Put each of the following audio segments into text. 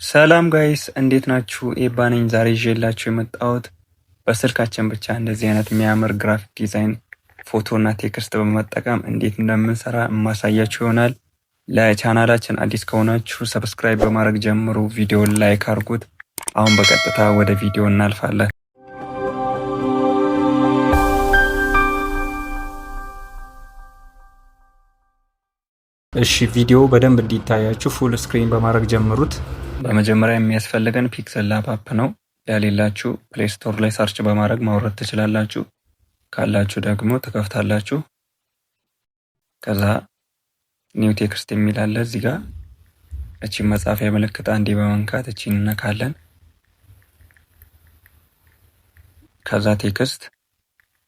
ሰላም guys፣ እንዴት ናችሁ? ኤባ ነኝ። ዛሬ ይዤላችሁ የመጣሁት በስልካችን ብቻ እንደዚህ አይነት የሚያምር graphic design ፎቶ እና text በመጠቀም እንዴት እንደምንሰራ የማሳያችሁ ይሆናል። ለቻናላችን አዲስ ከሆናችሁ subscribe በማድረግ ጀምሩ። ቪዲዮን like አድርጉት። አሁን በቀጥታ ወደ ቪዲዮ እናልፋለን። እሺ፣ ቪዲዮ በደንብ እንዲታያችሁ full screen በማድረግ ጀምሩት። በመጀመሪያ የሚያስፈልገን PixelLab app ነው። ያሌላችሁ Play Store ላይ search በማድረግ ማውረድ ትችላላችሁ። ካላችሁ ደግሞ ትከፍታላችሁ። ከዛ new text የሚል አለ እዚህ ጋር። እቺን መጻፊያ ምልክት አንዴ በመንካት እቺን እነካለን። ከዛ text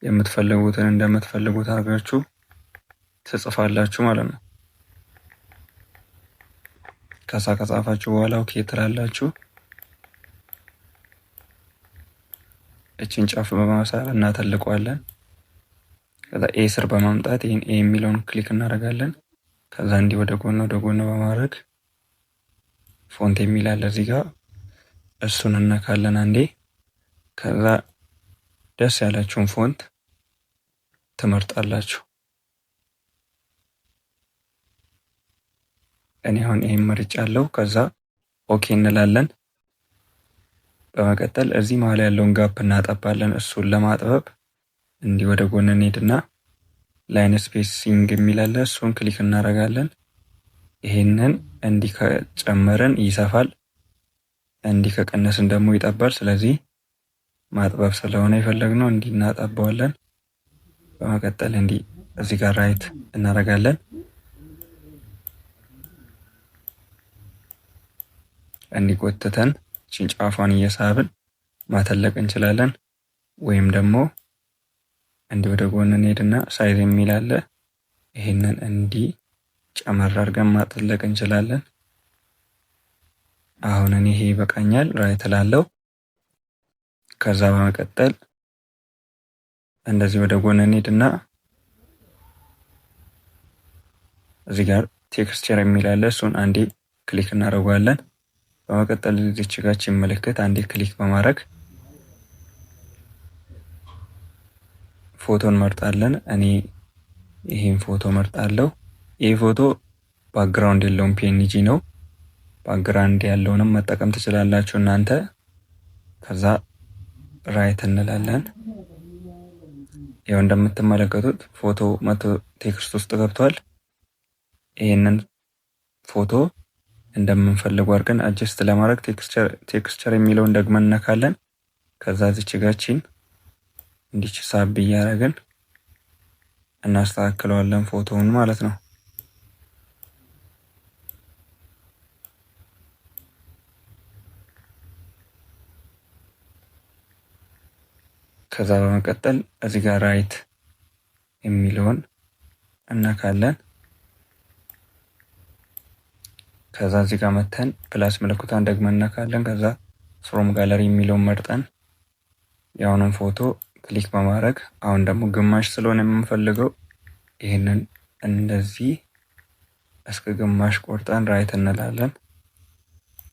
የምትፈልጉትን እንደምትፈልጉት አድርጋችሁ ትጽፋላችሁ ማለት ነው። ከዛ ከጻፋችሁ በኋላ okay ትላላችሁ። እችን ጫፍ በማሳብ እናተልቀዋለን። ከዛ A ስር በማምጣት ይህን A የሚለውን click እናደርጋለን። ከዛ እንዲህ ወደ ጎን ወደ ጎን በማድረግ font የሚል አለ እዚህ ጋር፣ እሱን እነካለን አንዴ። ከዛ ደስ ያላችሁን font ትመርጣላችሁ። እኔ አሁን ይሄን መርጫለሁ። ከዛ okay እንላለን። በመቀጠል እዚህ መሀል ያለውን gap እናጠባለን። እሱን ለማጥበብ እንዲህ ወደ ጎን እንሄድና line spacing የሚል አለ፣ እሱን click እናደርጋለን። ይሄንን እንዲህ ከጨመርን ይሰፋል፣ እንዲህ ከቀነስን ደግሞ ይጠባል። ስለዚህ ማጥበብ ስለሆነ የፈለግነው እንዲህ እናጠባዋለን። በመቀጠል እንዲህ እዚህ ጋር right እናደርጋለን። እንዲጎትተን ጫፏን እየሳብን ማተለቅ እንችላለን። ወይም ደግሞ እንዲህ ወደ ጎን እንሄድና size የሚል አለ። ይሄንን እንዲህ ጨመር አድርገን ማጥለቅ እንችላለን። አሁን እኔ ይሄ ይበቃኛል፣ right እላለሁ። ከዛ በመቀጠል እንደዚህ ወደ ጎን እንሄድና እዚህ ጋር texture የሚል አለ። እሱን አንዴ click እናደርገዋለን። በመቀጠል እዚች ጋችን ምልክት አንዴ click በማድረግ ፎቶ እንመርጣለን። እኔ ይሄን ፎቶ መርጣለሁ። ይህ ፎቶ background የለውም፣ PNG ነው። background ያለውንም መጠቀም ትችላላችሁ እናንተ። ከዛ right እንላለን። ይኸው እንደምትመለከቱት ፎቶ መቶ text ውስጥ ገብቷል። ይህንን ፎቶ እንደምንፈልገው አድርገን adjust ለማድረግ texture የሚለውን ደግመን እነካለን። ከዛ እዚች ጋችን እንዲች ሳብ እያደረግን እናስተካክለዋለን ፎቶውን ማለት ነው። ከዛ በመቀጠል እዚህ ጋር right የሚለውን እነካለን። ከዛ እዚህ ጋር መተን plus ምልክቷን ደግመን እነካለን። ከዛ from gallery የሚለውን መርጠን የአሁኑን ፎቶ click በማድረግ አሁን ደግሞ ግማሽ ስለሆነ የምንፈልገው ይህንን እንደዚህ እስከ ግማሽ ቆርጠን right እንላለን።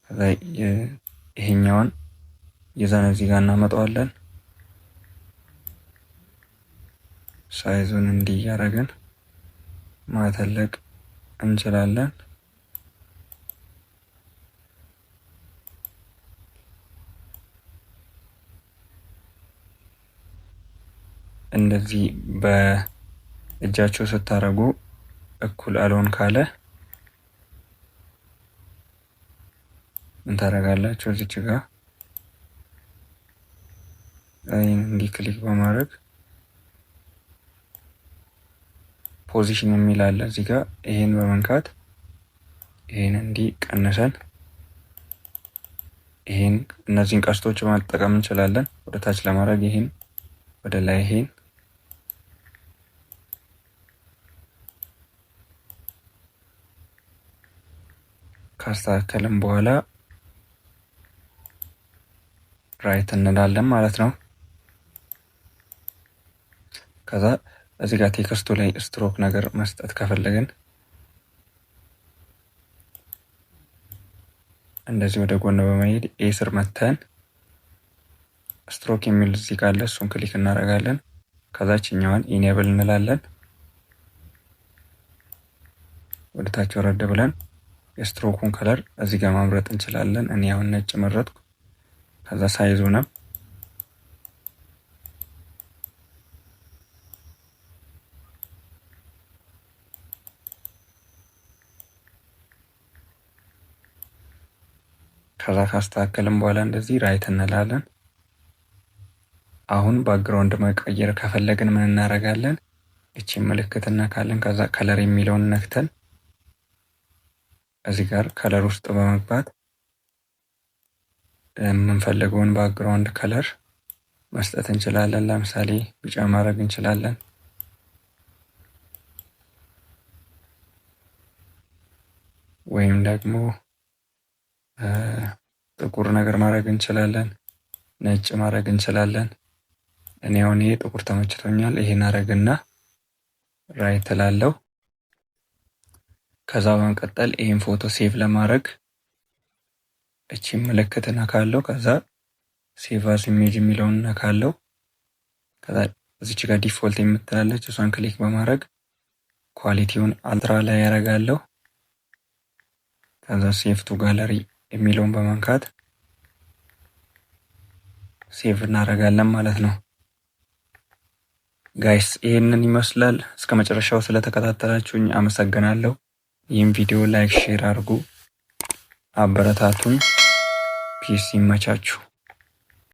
ከዛ ይሄኛውን ይዘን እዚህ ጋር እናመጣዋለን። size ኡን እንዲህ እያደረግን ማተለቅ እንችላለን። እንደዚህ በእጃቸው ስታደርጉ እኩል አልሆን ካለ ምን ታደርጋላችሁ? እዚች ጋ እንዲህ click በማድረግ position የሚል አለ እዚህ ጋ። ይሄን በመንካት ይሄን እንዲህ ቀንሰን ይሄን እነዚህን ቀስቶች መጠቀም እንችላለን። ወደ ታች ለማድረግ ይሄን ወደ ላይ ይሄን ካስተካከልን በኋላ right እንላለን ማለት ነው። ከዛ እዚህ ጋር text ኡ ላይ ስትሮክ ነገር መስጠት ከፈለግን እንደዚህ ወደ ጎን በመሄድ A ስር መተን ስትሮክ የሚል እዚህ ጋር አለ። እሱን click እናደርጋለን። ከዛ ይችኛዋን enable እንላለን። ወደ ታች ወረድ ብለን የ stroke ኡን color እዚህ ጋር መምረጥ እንችላለን። እኔ አሁን ነጭ መረጥኩ። ከዛ size ኡንም ከዛ ካስተካከልን በኋላ እንደዚህ right እንላለን። አሁን background መቀየር ከፈለግን ምን እናደርጋለን? እቺ ምልክት እነካለን። ከዛ color የሚለውን ነክተን እዚህ ጋር color ውስጥ በመግባት የምንፈልገውን background color መስጠት እንችላለን። ለምሳሌ ቢጫ ማድረግ እንችላለን። ወይም ደግሞ ጥቁር ነገር ማድረግ እንችላለን። ነጭ ማድረግ እንችላለን። እኔ አሁን ይሄ ጥቁር ተመችቶኛል። ይሄን አረግና right እላለሁ። ከዛ በመቀጠል ይሄን ፎቶ save ለማድረግ እቺ ምልክት እነካለሁ። ከዛ save as image የሚለውን እነካለሁ። ከዛ እዚች ጋር default የምትላለች እሷን click በማድረግ quality ውን ultra ላይ ያደርጋለሁ። ከዛ save to gallery የሚለውን በመንካት save እናደርጋለን ማለት ነው። Guys፣ ይህንን ይመስላል። እስከ መጨረሻው ስለተከታተላችሁኝ አመሰግናለሁ። ይህም ቪዲዮ like፣ share አድርጉ፣ አበረታቱኝ። Peace፣ ይመቻችሁ።